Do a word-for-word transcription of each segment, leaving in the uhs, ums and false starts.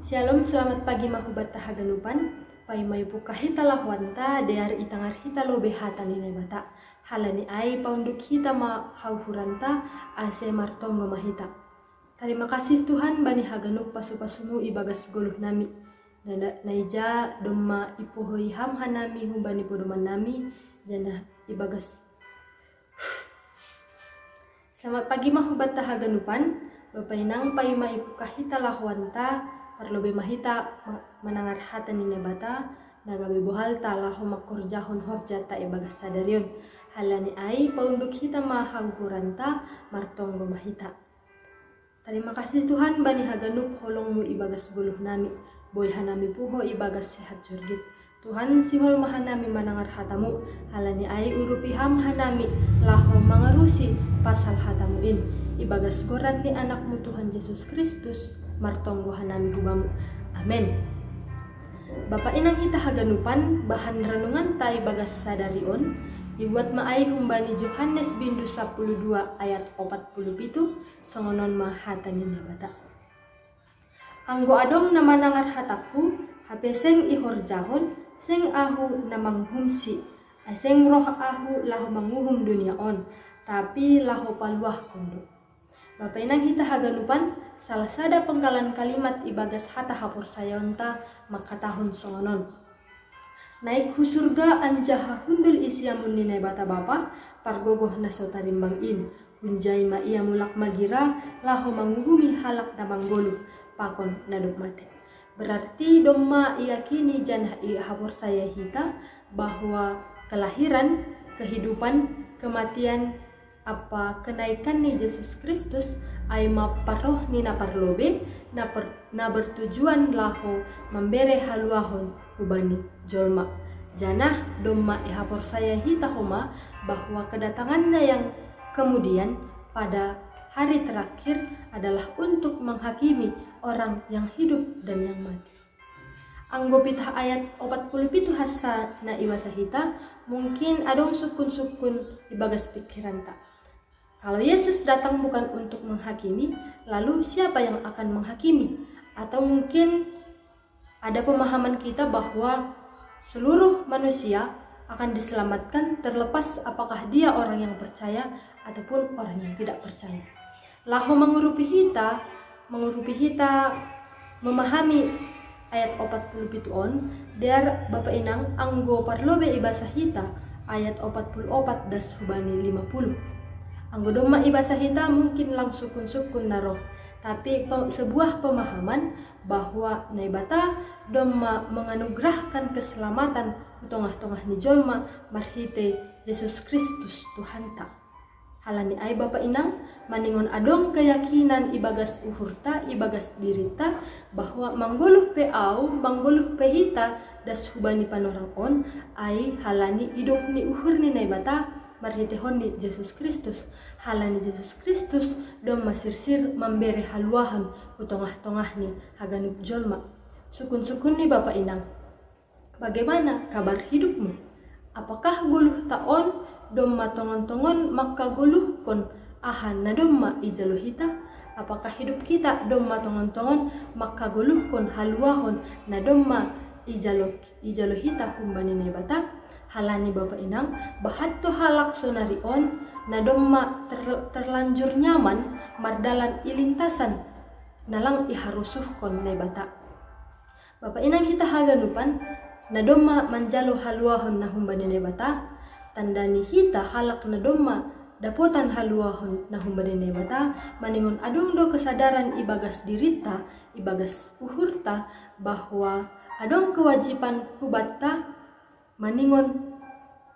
Shalom, selamat pagi ma hubata haganupan. Paima ipuka hita lahoanta, dear itangar hita lobe hata ni Naibata. Halani ai paunduk hita ma hauhuranta, ase martonggo ma hita. Tarima kasih Tuhan bani haganup pasu-pasumu ibagas goluh nami. Na, na, naija domma ipuhoi ham hanami humbani podoman nami, janah ibagas Selamat pagi ma hubata haganupan. Bapa inang, paima ipuka hita lahoanta, parlobe ma hita manangar hata ni Naibata, na gabe bohalta laho mangkorjahon horjata ibagas sadarion. Halani ai paunduk hita ma hauhuranta, martonggo ma hita. Tarima kasih Tuhan bani haganup holongmu ibagas goluh nami, boi hanami puho ibagas sehat jorgit. Tuhan, sihol ma hanami manangar hatamu, halani ai urupi ham hanami laho mangarusi pasal hatamu in. Ibagas goran ni anakmu Tuhan Jesus Kristus, martonggo hanami hubamu. Amen. Bapa inang hita haganupan, bahan renunganta ibagas sadarion ibuat ma ai humbani Johannes bindu sapuluh dua ayat opat puluh pitu, songonon ma hata ni Naibata. Anggo adong na manangar hatangku, hape seng ihorjahon, seng ahu na manguhumsi, ai seng roh ahu laho manguhum dunia on, tapi laho paluahkon do. Bapa inang hita haganupan, salah sada penggalan kalimat ibagas hata haporsayaonta mangkatahon songonon. Naik hu surga anjaha hundul i siamun ni Naibata Bapa, pargogoh na so tarimbang in. Hunjai ma ia mulak magira, laho manguhumi halak na manggoluh, pakon na dob mate. Berarti domma iakini janah ihaporsaya hita bahwa kelahiran, kehidupan, kematian, ampa kenaikan ni Jesus Kristus ai ma parroh ni na parlobe, na per, na bertujuan laho mambere haluahon hubani jolma. Janah domma ihaporsaya hita homa bahwa kedatangannya yang kemudian pada hari terakhir adalah untuk menghakimi orang yang hidup dan yang mati. Anggo pitah ayat opat puluh pitu hassa na ibasa hita, mungkin adong sungkun-sungkun ibagas pikiranta. Kalau Yesus datang bukan untuk menghakimi, lalu siapa yang akan menghakimi? Atau mungkin ada pemahaman kita bahwa seluruh manusia akan diselamatkan terlepas apakah dia orang yang percaya ataupun orang yang tidak percaya. Laho mangurupi hita, mangurupi hita memahami ayat opat puluh pitu on, dear bapa inang, anggo parlobe ibasa hita ayat opat puluh opat das hubani lima puluh. Anggo domma ibasa hita mungkin lang sungkun-sungkun na roh, tapi pe, sebuah pemahaman bahwa Naibata domma menganugerahkan keselamatan hu tongah-tongah ni jolma marhitei Jesus Kristus Tuhanta. Halani ai bapa inang, maningon adong keyakinan ibagas uhurta, ibagas dirita, bahwa manggoluh pe au, manggoluh pe hita das hubani panorang on, ai halani idop ni uhur ni Naibata marhiteihon ni Jesus Kristus. Halani Jesus Kristus domma sirsir mambere haluahon hu tongah-tongah ni haganup jolma. Sungkun-sungkun ni bapa inang. Bagaimana kabar hidupmu? Apakah goluhta on domma tongon-tongon mangkagoluhkon aha na domma ijalo hita? Apakah hidup kita domma tongon-tongon mangkagoluhkon haluahon na domma ijalo, ijalo hita humbani Naibata? Halani bapa inang, bahat do halak sonari on na domma ter, terlanjur nyaman mardalan i lintasan na lang iharusuhkon Naibata. Bapa inang hita haganupan, na domma manjalo haluahon na humbani Naibata, tanda ni hita halak na domma dapotan haluahon na humbani Naibata, maningon adong do kesadaran ibagas dirita, ibagas uhurta, bahwa adong kewajiban hubanta, maningon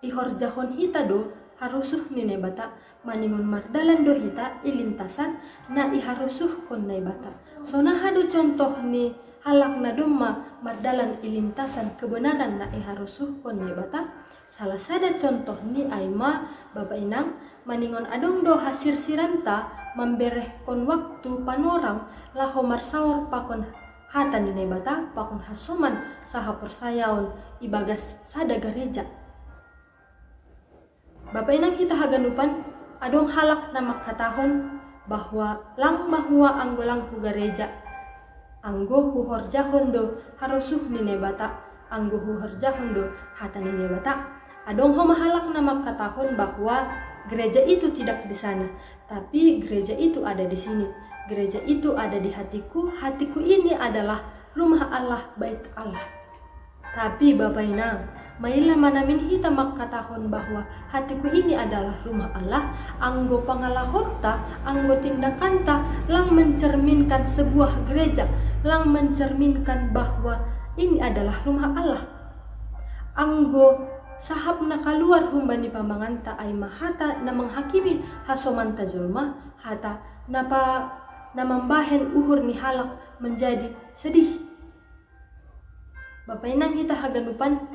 ihorjahon hita do harusuh ni Naibata, maningon mardalan do hita i lintasan na iharusuhkon Naibata. Sonaha do contoh ni halak na domma mardalan i lintasan kebenaran na iharusuhkon Naibata? Salah sada contoh ni ai ma, bapa inang, maningon adong do hasirsiranta mamberehkon waktu panorang laho marsaor pakon hata ni Naibata, pakon hasoman sahaporsayaon ibagas sada gareja. Bapa inang hita haganupan, adong halak na mangkatahon bahwa lang mahua anggo lang hu gareja. Anggo huhorjahon do harosuh ni Naibata, anggo huhorjahon do hata ni Naibata. Adong homa halak na mangkatahon bahwa gereja itu tidak di sana, tapi gereja itu ada di sini. Gereja itu ada di hatiku, hatiku ini adalah rumah Allah, bait Allah. Tapi Bapa Inang, maila ma namin hita mangkatahon bahwa hatiku ini adalah rumah Allah, anggo pangalahonta, anggo tindakanta lang mencerminkan sebuah gereja, lang mencerminkan bahwa ini adalah rumah Allah. Anggo sahap na kaluar humbani pamanganta ai ma hata na menghakimi hasomanta jolma, hata na pa, na mambahen uhur ni halak menjadi sedih. Bapa Inang hita haganupan,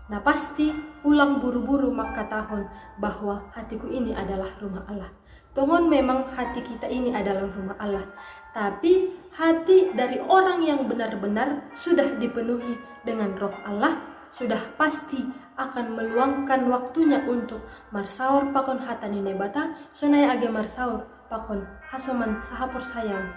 na pasti ulang buru-buru mangkatahon bahwa hatiku ini adalah rumah Allah. Tongon memang hati kita ini adalah rumah Allah, tapi hati dari orang yang benar-benar sudah dipenuhi dengan Roh Allah sudah pasti akan meluangkan waktunya untuk marsaor pakon hata ni Naibata, sonai age marsaor pakon hasoman sahaporsayaon.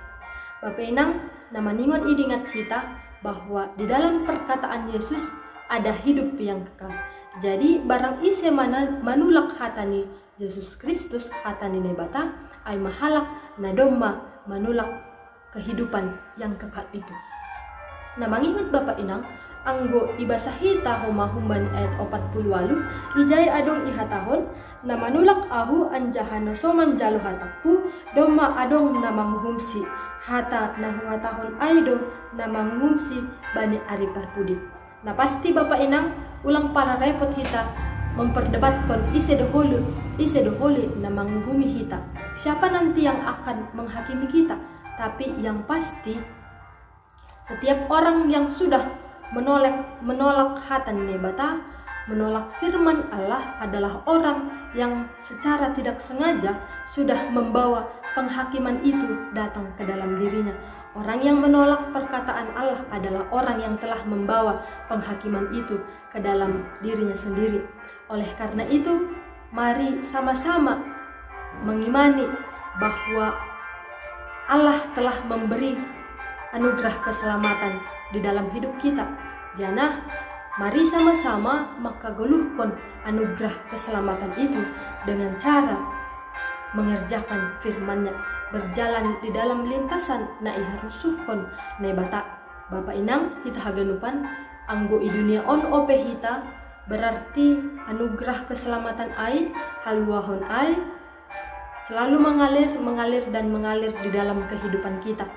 Bapa Inang, na maningon idingat hita bahwa di dalam perkataan Yesus ada hidup yang kekal. Jadi barang ise mana manulak hata ni Yesus Kristus, hata ni Naibata, ai ma halak na domma manulak kehidupan yang kekal itu. Na mangihut Bapa Inang, anggo ibasa hita homa humbani ayat opat puluh walu, ijai adong ihatahon, na manulak ahu anjaha na so manjalo hatangku, domma adong na manguhumsi. Hata na huhatahon ai do na manguhumsi bani ari parpudi. Na pasti Bapa Inang, ulang pala repot hita memperdebatkon ise do holi, ise do holi na manguhumi hita. Siapa nanti yang akan menghakimi kita? Tapi yang pasti, setiap orang yang sudah menolak, menolak hata ni Naibata, menolak firman Allah adalah orang yang secara tidak sengaja sudah membawa penghakiman itu datang ke dalam dirinya. Orang yang menolak perkataan Allah adalah orang yang telah membawa penghakiman itu ke dalam dirinya sendiri. Oleh karena itu, mari sama-sama mengimani bahwa Allah telah memberi anugerah keselamatan di dalam hidup kita. Janah, mari sama-sama mangkagoluhkon anugerah keselamatan itu dengan cara mengerjakan firman-Nya, berjalan di dalam lintasan na iharosuhkon Naibata. Bapa Inang hita haganupan, anggo i dunia on ope hita, berarti anugerah keselamatan ai, haluahon ai, selalu mengalir, mengalir, dan mengalir di dalam kehidupan kita.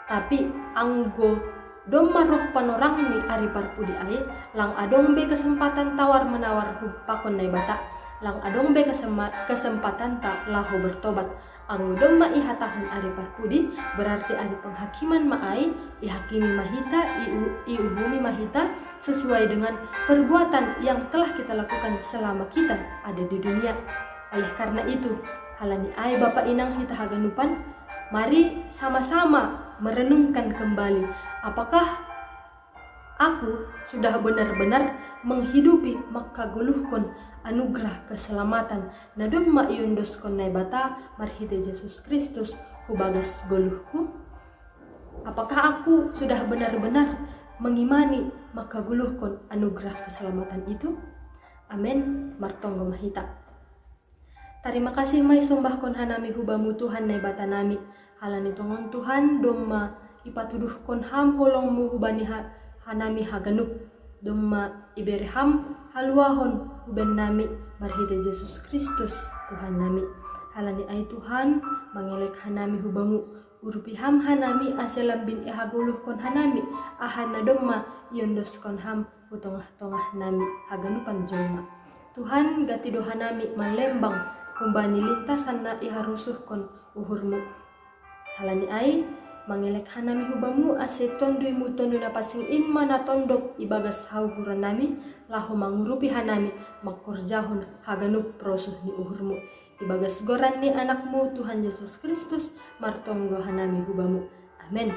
Tapi anggo domma roh panorang ni ari parpudi ai, lang adong be kesempatan tawar-menawar pakon Naibata, lang adong be kesema-, kesempatanta laho bertobat. Anggo domma ihatahon ari parpudi, berarti ari penghakiman ma ai, ihakimi ma hita, iu-, iuhumi ma hita sesuai dengan perbuatan yang telah kita lakukan selama kita ada di dunia. Oleh karena itu, halani ai Bapa Inang hita haganupan, mari sama-sama merenungkan kembali, apakah aku sudah benar-benar menghidupi mangkagoluhkon anugerah keselamatan na domma iondoskon Naibata marhite Jesus Kristus hu bagas goluhku? Apakah aku sudah benar-benar mengimani mangkagoluhkon anugerah keselamatan itu? Amen. Martonggo ma hita. Tarima kasih ma isombahkon hanami hu Bamu Tuhan Naibatanami, halani tongon Tuhan domma ipatuduhkon Ham holong-Mu hubani ha-, hanami haganup, domma ibere Ham haluahon hu bannami marhite Jesus Kristus Tuhannami. Halani ai Tuhan, mangelek hanami hu Bamu, urupi Ham hanami ase lambin ihagoluhkon hanami aha na domma iondoskon Ham hu tongah-tongahnami haganupan jolma. Tuhan, ganti do hanami manlembang humbani lintasan na iharosuhkon uhur-Mu. Halani ai, mangelek hanami hu Bamu ase Tonduy-Mu, Tonduy Na Pansing in ma na tondok ibagas hauhurannami, laho mangurupi hanami mangkorjahon haganup rosuh ni uhur-Mu. Ibagas goran ni Anak-Mu Tuhan Jesus Kristus, martonggo hanami hu Bamu. Amen.